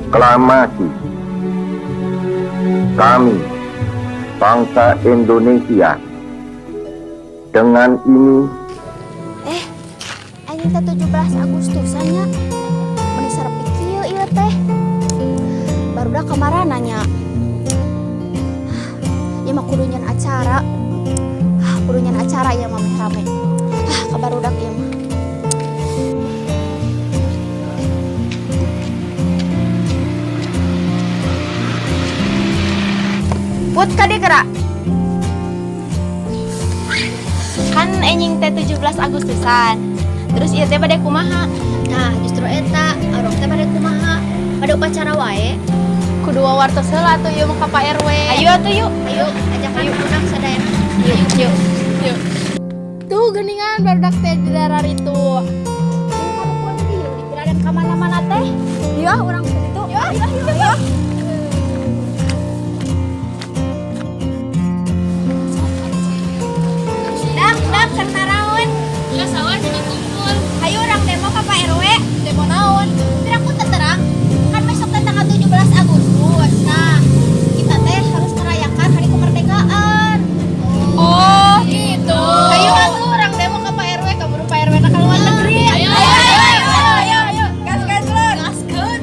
Proklamasi. Kami, bangsa Indonesia, dengan ini Eh, anjing teh 17 Agustusan nya. Meni sarepi kieu ieu teh. Barudak kamarana nya. Ieu mah kudu nyeun acara. Ah, kudu nyeun acara ieu mah meh rame. Ah, ka barudak ieu mah. Put ka dieu geura. Kan enjing teh 17 Agustusan. Terus ieu teh bade kumaha? Nah, justru eta, arurang teh bade kumaha? Bade upacara wae. Kudu wawartos heula atuh ieu mah ka Pak RW. Ayo atuh yuk. Ayo, ajakan budak sadayana. Yuk, yuk. Yuk. Tuh geuningan barudak teh di daerah itu. Dipiradan ka mana-mana teh. Iya, urang ke ditu. Yuk, yuk, yuk, yuk. Dak, dak, keur naraon? Ya sawah juga kumpul. Hayu urang demo ka Pak RW. Demo naon? Piraku teu terang. Kan besok teh tanggal 17 Agustus. Nah, kita teh harus merayakan hari kemerdekaan. Oh, gitu. Hayu atuh urang demo ka Pak RW, kaburu Pak RW na ka luar negeri. Ayo, ayo, ayo, ayo, ayo. Gas, gas, lur. Gaskeun.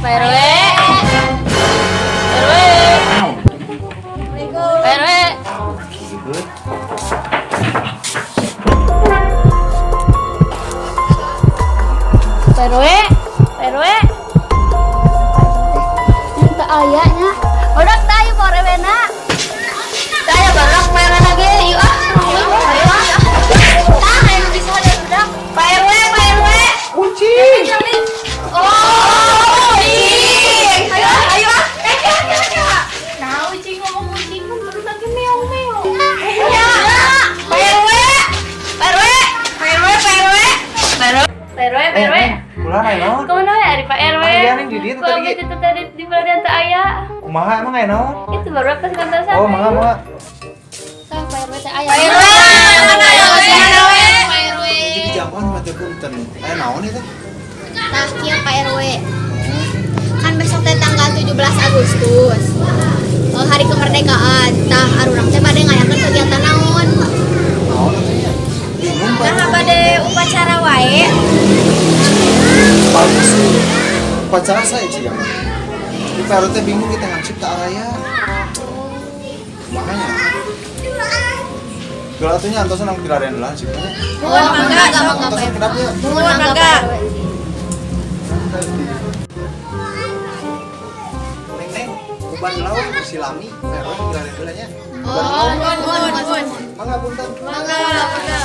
Pak RW. RW. Pak RW. Pak RW. Pak RW. Minta aya nya. Udah teh ayo Pak RW na. Teu aya barudak Pak RW lagi. Yuk ah. Ayo ah. Tah, aya nu bisa ada budak. Pak RW, Pak RW. Kucing. Oh, ucing. Ayo, ayo ah. Eh, eh, eh, eh. Nah, ucing ngomong ucing kan baru lagi meong-meong. Iya. Pak RW. Pak RW. Pak RW, Pak RW. Pak RW. Pak RW, Pak RW. Ulah aya naon? Kemana we ari Pak RW? Aya nih di dieu Ku tadi abdi ge. itu tadi di balarian teu aya. Kumaha emang aya naon? Itu baru pas ngantosan. Oh, mangga mangga. Tah, Pak RW teh aya. Pak RW. Mana ya, Pak RW? Pak RW. Jadi jamban mah teh punten. Aya naon ieu teh? Tah, kieu Pak RW. Kan besok teh tanggal 17 Agustus. Oh, hari kemerdekaan. Tah, arurang teh bade ngayakeun kegiatan naon? Naon atuh nya? Bingung Pak. Nah, bade upacara wae. Bagus. Upacara saya sih ya. Di Pak RW teh bingung kita hansip tak araya. Makanya. Geura atuh nya antosan ang pilarian heula hansip nya. Oh, mangga, mangga, Pak Antosan RW. kedap nya. Nuhun, mangga, Pak RW. Neng neng, uban heula we si lami, Pak RW pilarian heula nya. Uban Oh, heula. nuhun, nuhun, nuhun. Mangga punten. Mangga, mangga.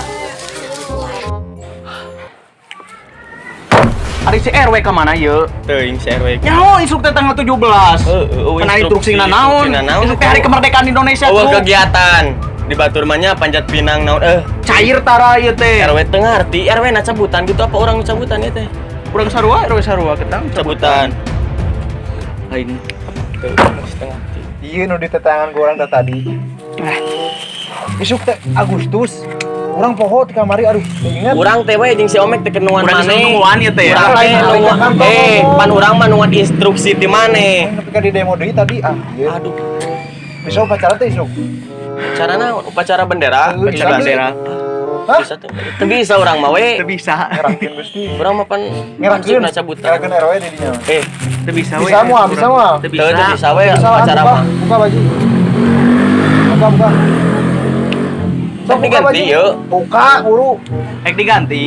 Ari si RW ka mana ye? Teuing si RW. Nyaho isuk teh tanggal 17. Heeh, eueuh, Kena instruksina naon? Instruksina naon? Isuk teh hari kemerdekaan Indonesia Eueuh tuh. kegiatan di batur mah nya panjat pinang naon eh Cair tara ieu teh. RW teu ngarti, RW na cabutan gitu apa orang cabutan ieu teh? Urang sarua, RW sarua ketang Cabutan. Lain. Teu setengah ngarti. Iya nu ditetangan ku urang teh tadi. Isuk teh Agustus. Urang poho ti kamari aduh, teu inget. Urang teh we jeung si Omek teh kenuan Urang maneh. geus nungguan ieu teh ya. Urang teh Lain, lain nungguan. kantor Eh, ngomong. pan urang mah nungguan instruksi ti maneh. Tapi ka di demo deui tadi ah. Iya. Aduh, Besok upacara teh isuk. upacara naon? Upacara bendera. Heuh, Upacara bendera. Hah? Bisa tuh. Teu bisa urang mah we. Teu bisa. Ngerakeun Gusti. Urang mah pan Ngerakeun. hansipna cabutan. Ngerakeun RW di dinya. Eh, Teu bisa we. Bisa moal, bisa moal. Teu teu teu bisa. bisa we Bisa lah, upacara buka, mah. buka baju. Buka, buka. Sok Rek buka diganti baju. yeuh. Buka, buru. Rek diganti.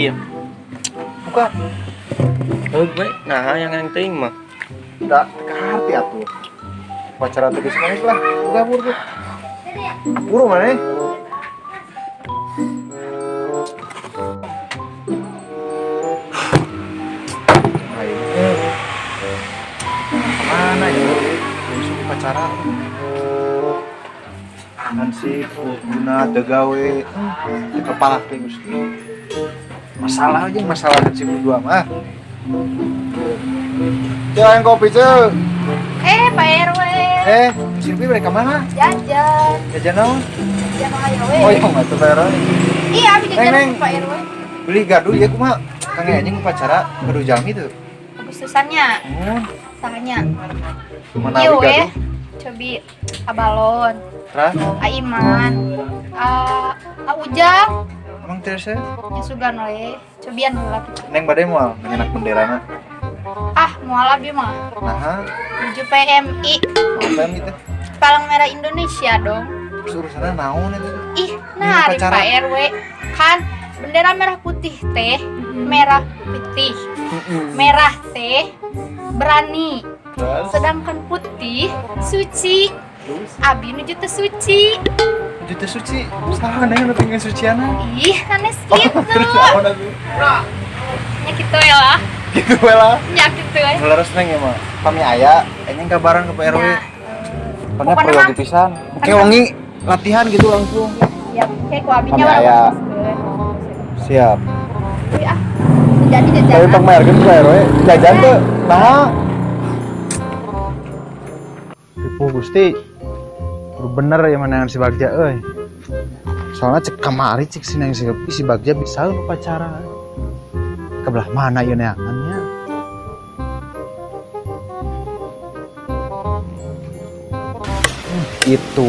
Buka. Heuh we. Nah, yang yang teuing mah. Da, teu kaharti atuh. Upacara teh geus nangis lah. Buka buru. Buru mana? Mana ya? Besok upacara. Hansip, guna, degawe, teu kepala teh Gusti. Masalah aja masalah hansip berdua mah. Ceu, yang kopi, Ceu. Pak RW. Silvi mereka mana? Jajan. Jajan naon? Jajan aya we. Oh, iya nggak tuh Pak RW. Iya, abi jajan Neng, Neng. Pak RW. Beli gaduh ya kumaha? Kang anjing upacara gaduh jalmi tuh. Agustusannya, Hmm, sahanya. mana Iya abi we. gaduh? Cobi abalon, Terus, Aiman, a a Ujang, emang terus ya? nya sugan we. Cobian heula kitu. Neng badai moal nyenak benderana. Ah, moal abi mah. Nah, Menuju PMI, apa yang gitu? Palang Merah Indonesia dong. Terus urusannya naon itu? Ih, nah upacara. Pak RW kan bendera merah putih teh, merah putih. Merah teh berani, Terus, sedangkan putih suci. terus, Abi nuju teu suci. juta suci. Saha neng anu tinggal suciana? Ih, sanes kitu. Terus naon atuh? Nya kitu we lah. Gitu we lah. Nya kitu we. Leres neng ya mah. Pami aya, anjing kabaran ke Pak RW. Ya. Karena Pokoknya perlu mah- pisan. Oke wengi latihan gitu langsung. Ya, kayak ku abinya Pami urang aya. khususkeun. Siap. Wih, ah. Jadi Tapi jajanan. tong mayarkeun ku RW. Jajan tuh. Nah. Ripuh Gusti. Kudu bener ya mana si Bagja euy. Soalnya cek kamari cek si Neng si si Bagja bisa upacara. Kebelah mana ieu neangannya? Itu.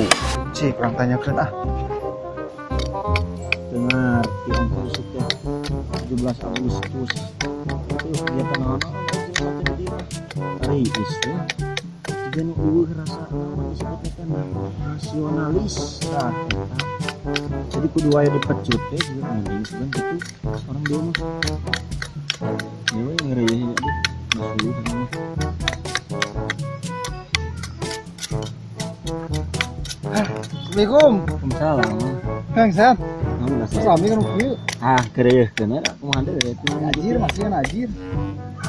Cik, kurang tanyakeun ah. Dengar di ongkos teh 17 Agustus itu kegiatan naon ari teh jiga nu eueuh rasa naon disebutna teh nasionalis tah eta. Jadi kudu aya dipecut teh juga mending sugan gitu orang dua mah ya we ngereyeh aduh masuk kana mah. Assalamualaikum. Waalaikumsalam. Kang sehat. Naon Terus lami kan kieu. Ah, kereueuhkeun eta kumaha deui eta. Ajir masih kan ajir.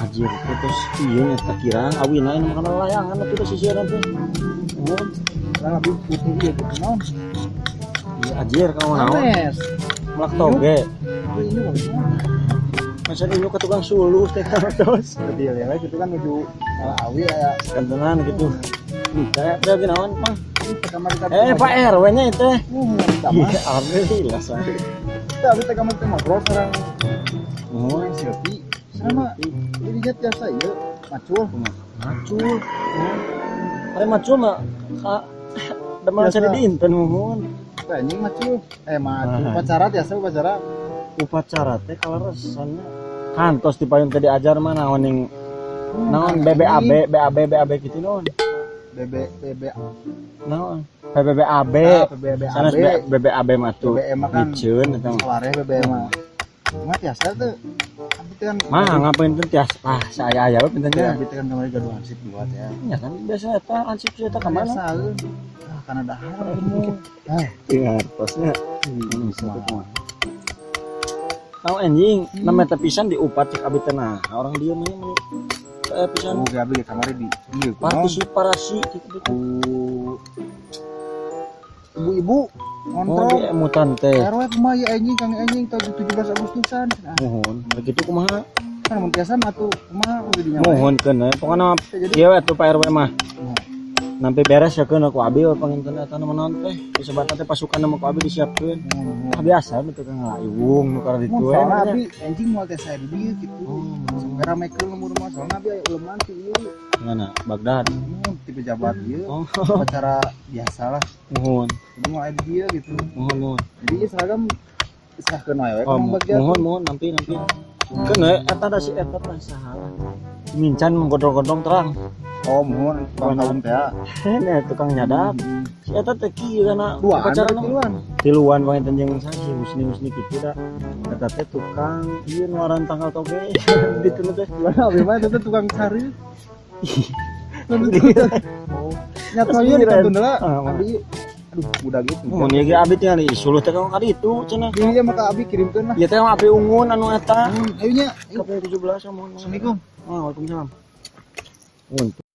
Ajir terus ieu nya kirang awina ini makanan layangan atuh teh sisieuna teh. Oh, lah lebih putih ieu gitu naon. Iya ajir kamu naon? Sanes. Melak toge. Ini maksudnya. Masa ini ke tukang suluh teh terus. Jadi ya gitu kan menuju awi aya Kantenan gitu. Teh teh naon, Mang? ke kamar kita. Pak RW nya itu. Sama. Iya, alhamdulillah saya. Kita abi teh kamar teh ngobrol sareng Oh, Neng Silvi. Sama ini dia biasa ieu macul. macul. Ari macul mah ka demen Biasa. cari dinten muhun. Teh anjing macul. Macul Ah. upacara biasa upacara. Upacara teh kaleresannya kantos di payun teh diajar mah naon ning naon BBAB BAB BAB gitu naon. BB BB Naon? PBBAB. Ah, PBBAB. Sanes BBAB mah tuh. BBM mah kan Miceun eta mah. Saware BBM mah. Cuma biasa tuh. Abi teh kan Mah ngapain teh tias ah saaya-aya we Ya, pinten abi teh kan kamari gaduh hansip dua teh. Ya kan biasa eta hansip eta ka mana? Biasa euy. Ah, karena dahar ketemu. Ah, Iya, hartosnya. Bisa tuh kumaha. Tahu anjing, namanya teh pisan diupat cek abi teh nah. Orang dieu mah meni pisan Oh, abi ge kamari di ieu kunaon? partisipasi cek abi teh. Ku ibu-ibu Oh, ngontrol. di emutan teh. RW kumaha ya anjing kang anjing tahun 17 Agustusan. Ah, Mohon, begitu kumaha? kan mun tiasa mah atuh kumaha kudu dinya. Mohon keun we. Pokona Jadi ieu we atuh Pak RW mah. Nah. Nampi beres ya keun ku abi we panginten eta nu naon teh. Disebutna teh pasukan nu ku abi disiapkeun. Mohon. Ah biasa nu tukang ngayung nu kana ditu Mun we. soalna abi anjing moal teh saya di dieu gitu. Oh, Sampai ramekeun lembur mah soalna abi aya uleman ti ieu. Mana? Bagdad. Mun ti pejabat ieu Oh, upacara biasa lah. mohon, Jadi moal aya di dieu gitu. mohon, mohon. Jadi ieu seragam serahkeun wae we Oh, ka Mang Bagja. mohon, mohon, nampi, nampi. Keun we eta da si eta teh saha lah. Mincan menggodong-godong terang. Oh, mohon tukang kawin teh. Ini tukang nyadap. Si eta teh kieu kana Duaan, upacara nu tiluan. tiluan panginten jeung saha si Husni-Husni kitu da. Eta teh tukang ieu nu aran tanggal toge. Ditu teh. Tiluan abi mah eta teh tukang cari. Oh, nyata ieu di kantun heula. Ah, Abi aduh budak gitu. Mun ieu ge abi tinggal suluh teh ka ditu cenah. Ini dia maka abi kirimkeun lah. Ieu teh mah api ungun anu eta. Ayo nya. KPU 17 mohon. Assalamualaikum. Waalaikumsalam. Untung.